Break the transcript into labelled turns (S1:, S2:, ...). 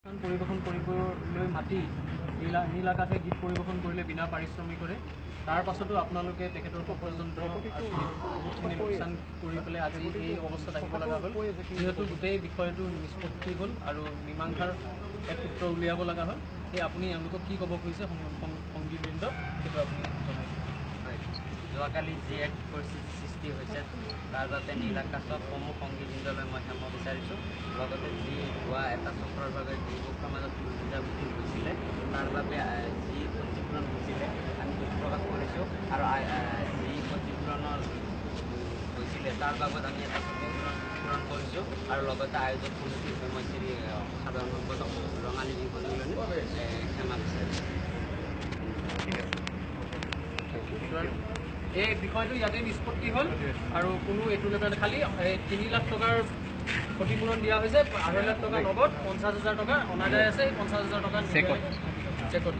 S1: পৰিৱেশন কৰিবলৈ মাতি নীল আকাশে গীত পৰিৱেশন কৰিলে বিনা পাৰিশ্ৰমিকৰে। তাৰ পাছতো আপোনালোকে তেখেতৰ পৰ্যন্ত বহুতখিনি লোকচান কৰি পেলাই আজি এই অৱস্থাত আহিব লগা হ'ল। যিহেতু গোটেই বিষয়টো নিষ্পত্তি হ'ল আৰু মীমাংসাৰ এক সূত্ৰ উলিয়াব লগা হ'ল, সেই আপুনি এওঁলোকক কি ক'ব খুজিছে সংগীতবৃন্দ, সেইটো আপুনি জনাই দিয়ক।
S2: হয়, যোৱাকালি যি এক পৰিস্থিতিৰ সৃষ্টি হৈছে তাৰ বাবে নীল আকাশৰ সমূহ সংগীতবৃন্দলৈ মই ক্ষমা বিচাৰিছোঁ। লগতে যি হোৱা এটা চক্ৰৰ বাবে দুয়োপক্ষৰ মাজত ভুল বুজাবুজি হৈছিলে, তাৰ বাবে যি ক্ষতিপূৰণ হৈছিলে আমি দুখ প্ৰকাশ কৰিছোঁ। আৰু যি ক্ষতিপূৰণৰ হৈছিলে তাৰ বাবদ আমি এটা ক্ষতিপূৰণ পূৰণ কৰিছোঁ। আৰু লগতে আয়োজক সমিতিৰ হৈ মই শ্ৰী সাধাৰণ সম্পাদক ৰঙালী বিহু সন্মিলনে ক্ষমা বিচাৰিছোঁ।
S1: এই বিষয়টো ইয়াতে নিষ্পত্তি হ'ল আৰু কোনো এইটো লৈ পেলাই খালি 3 লাখ টকাৰ ক্ষতিপূৰণ দিয়া হৈছে, 2.5 লাখ টকা নগদ, 50,000 টকা অনাদায় আছে, এই 50,000 টকা চেকত চেকত।